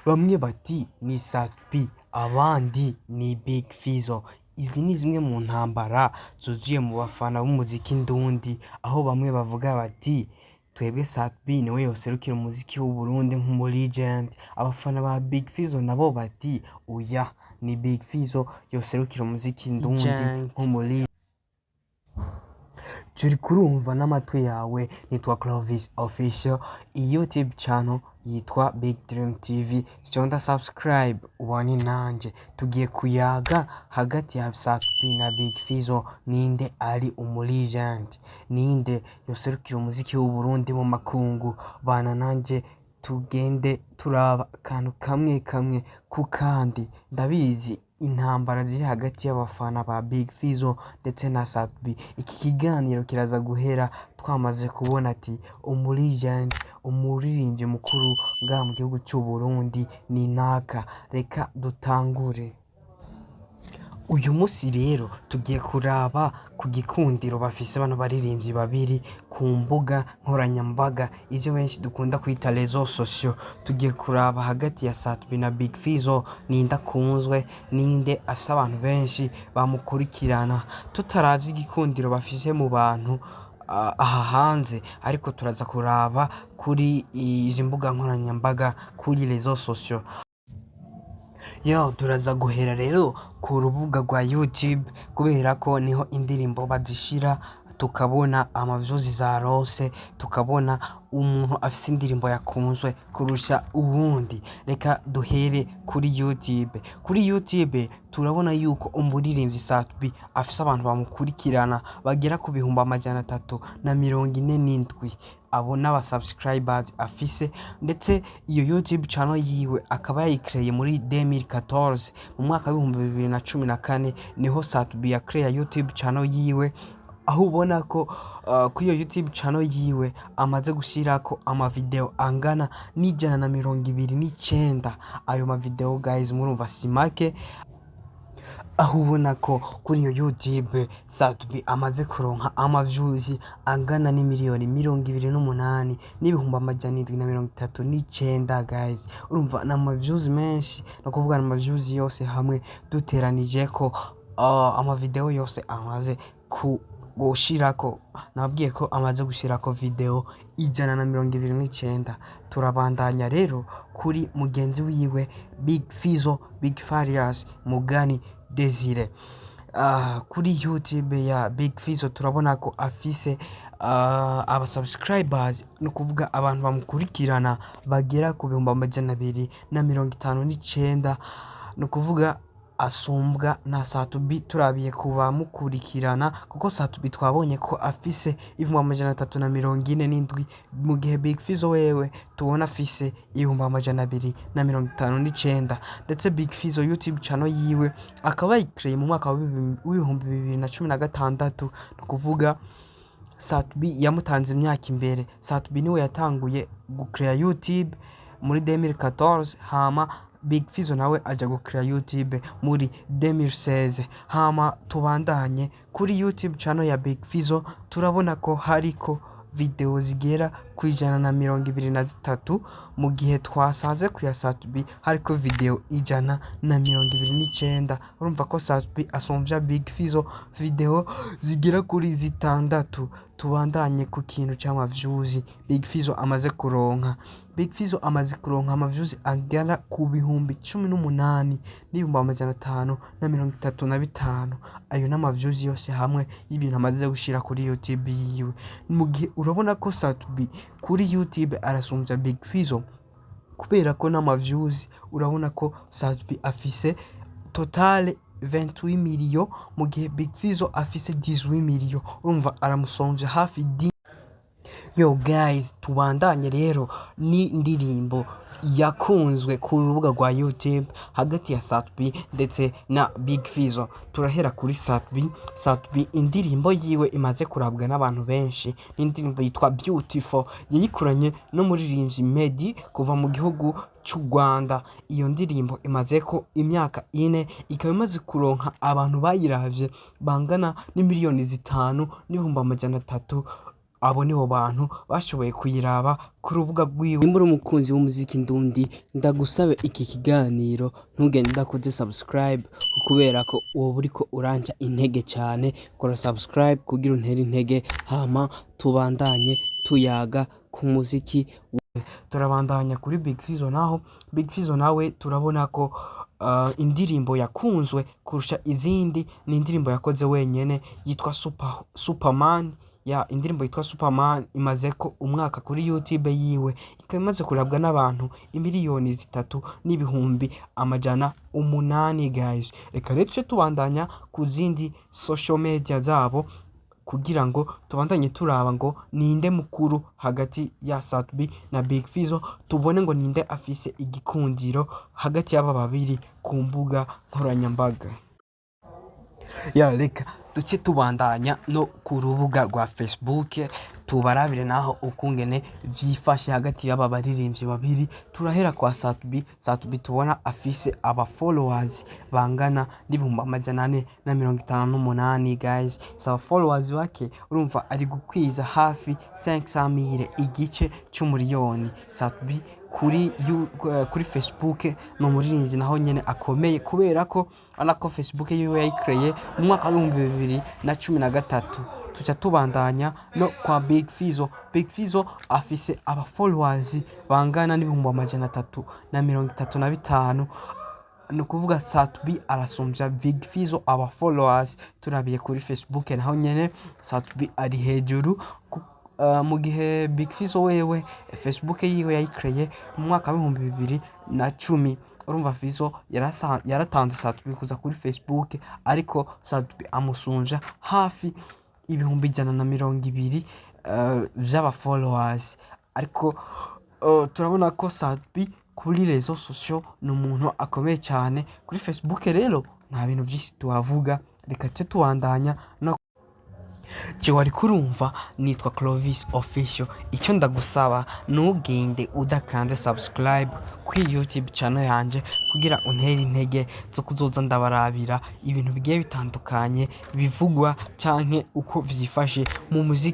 Bamwe bati ni Sat-B, abandi ni Big Fizzo. Izi ni zimwe mu ntambara zuzuye mu bafana b'umuziki ndundi, aho bamwe bavuga bati twebwe Sat-B niwe yoserukira umuziki w'Uburundi nk'umu legend. Abafana ba Big Fizzo nabo bati oya, ni Big Fizzo yoserukira umuziki ndundi Legend. nk'umu legend. Turi kurumva n'amatwi yawe. Nitwa Clovis Official, iyi YouTube channel yitwa Big Dream TV. Fyonda subscribe ubane nanje. Tugiye kuyaga hagati ya Sat-B na Big Fizzo, ninde ari umu legend, ninde yoserukira umuziki w'Uburundi mu makungu? Bana nanje tugende turaba akantu kamwe kamwe ku kandi. Ndabizi intambara ziri hagati y'abafana ba Big Fizzo ndetse na Sat-B. Iki kiganiro kiraza guhera twamaze kubona ati umu legend, umuririmbyi mukuru ngaha mu gihugu c'u Burundi ni naka. Reka dutangure. Uyu musi rero tugiye kuraba ku gikundiro bafise bano baririmbyi babiri ku mbuga nkoranyambaga, ivyo benshi dukunda kwita réseaux sociaux. Tugiye kuraba hagati ya Sat-B na Big Fizzo, ninde akunzwe, ninde afise abantu benshi bamukurikirana. Tutaravye igikundiro bafise mu bantu aha hanze, ariko turaza kuraba kuri izi mbuga nkoranyambaga, kuri réseaux sociaux. Yo, turaza guhera rero ku rubuga rwa YouTube, kubera ko niho indirimbo bazishira tukabona ama views zarose, tukabona umuntu afise indirimbo yakunzwe kurusha uwundi. Reka duhere kuri YouTube. Kuri YouTube turabona yuko umuririmbyi Sat-B afise abantu bamukurikirana bagera ku 347,000. Abo n'aba subscribers afise, ndetse iyo YouTube channel yiwe akaba yayikreye muri 2014, mu mwaka w'2014 niho Sat-B yakreye YouTube channel yiwe, aho ubona ko kuri iyo YouTube channel yiwe amaze gushirako amavideo angana n'129. Ayo mavideo, guys, murumva si make. Aho ubona ko kuri iyo YouTube Sat-B amaze kuronka ama views angana n'28,739,000. Guys, urumva ni ama views menshi, no kuvuga ama views yose hamwe duteranijeko amavideo yose amaze ku gushirako, nabwiye ko amaze gushirako video 129. Turabandanya rero kuri mugenzi wiwe Big Fizzo, Big Farious Mugani Desire. Kuri YouTube ya Big Fizzo turabona ko afise aba subscribers, ni ukuvuga abantu bamukurikirana, bagera ku 259,000, ni ukuvuga asumbwa na Sat-B turabiye ku bamukurikirana, kuko Sat-B twabonye ko afise 347,000, mu gihe Big Fizzo wewe tubona afise 259,000. Ndetse Big Fizzo YouTube channel yiwe akaba yayikreye mu mwaka w'2016, ni ukuvuga Sat-B yamutanze imyaka imbere. Sat-B niwe yatanguye gukreya YouTube muri 2014, hama Big Fizzo nawe aja gukreya YouTube muri 2016. Hama tubandanye kuri YouTube channel ya Big Fizzo, turabona ko hariko video zigera ku 123, mu gihe twasanze ku ya Sat-B hariko video 129. Urumva ko Sat-B asumvya Big Fizzo video zigera kuri zitandatu. Tubandanye ku kintu c'ama views Big Fizzo amaze kuronka. Big Fizzo amaze kuronka ama views agera ku 18,535. Ayo n'ama views yose hamwe y'ibintu amaze gushira kuri YouTube yiwe, mu gihe urabona ko Sat-B kuri YouTube arasumvya Big Fizzo, kubera ko n'ama views urabona ko Sat-B afise total 28 millions, mu gihe Big Fizzo afise 18 millions. Urumva aramusomvya hafi di. Yo guys, tubandanye rero ni indirimbo yakunzwe ku rubuga rwa YouTube hagati ya Sat-B ndetse na Big Fizzo. Turahera kuri Sat-B. Sat-B indirimbo yiwe imaze kurabwa n'abantu benshi ni indirimbo yitwa Beautiful, yayikoranye n'umuririmbyi Meddy kuva mu gihugu c'u Rwanda. Iyo ndirimbo imaze ko imyaka 4, ikaba imaze kuronka abantu bayiravye bangana n'imiliyoni 5 n'ibihumbi 300. Abo nibo bantu bashoboye kuyiraba ku rubuga rwiwe. Nimba uri umukunzi w'umuziki ndundi, ndagusabe iki kiganiro ntugende udakoze subscribe, kubera ko woba uriko uranca intege cyane. Kora subscribe kugira untere intege, hama tubandanye tuyaga ku muziki. Turabandanya kuri Big Fizzo naho. Big Fizzo nawe turabona ko indirimbo yakunzwe kurusha izindi ni indirimbo yakoze wenyene yitwa Superman. Ya indirimbo yitwa Superman imaze ko umwaka kuri YouTube yiwe, ikaba imaze kurabwa n'abantu 3,800,000. Guys, reka rero tuce tubandanya ku zindi social media zabo kugira ngo tubandanye turaba ngo ninde mukuru hagati ya Sat-B na Big Fizzo, tubone ngo ninde afise igikundiro hagati y'aba babiri ku mbuga nkoranyambaga. Ya, reka duce tubandanya no ku rubuga rwa Facebook, tubarabire naho ukungene vyifashe hagati y'aba baririmbyi babiri. Turahera kwa Sat-B. Sat-B tubona afise aba followers bangana n'458,000. Guys, si aba followers bake, urumva ari gukwiza hafi 500 mille, igice c'umuriyoni. Sat-B kuri Facebook ni umuririmbyi naho nyene akomeye, kubera ko urabona ko Facebook yiwe yayikreye mu mwaka wa 2013. Tuca tubandanya no kwa Big Fizzo. Big Fizzo afise aba followers bangana n'335,000. Ni ukuvuga Sat-B arasumbya Big Fizzo aba followers. Turabiye kuri Facebook naho nyene Sat-B ari hejuru, mu gihe Big Fizzo wewe Facebook yiwe yayikreye mu mwaka wa 2010. Urumva Fizzo yaratanze Sat-B kuza kuri Facebook, ariko Sat-B amusumvya hafi 120,000 vy'aba followers. Ariko turabona ko Sat-B kuri réseaux sociaux ni umuntu akomeye cyane. Kuri Facebook rero nta bintu vyinshi tuhavuga, reka tuce tubandanya no je wariko urumva. Nitwa Clovis Official. Icyo ndagusaba, ntugende udakanze subscribe kuri YouTube channel yanje kugira untere intege zo kuzoza ndabarabira ibintu bigiye bitandukanye bivugwa canke uko vyifashe mu muziki.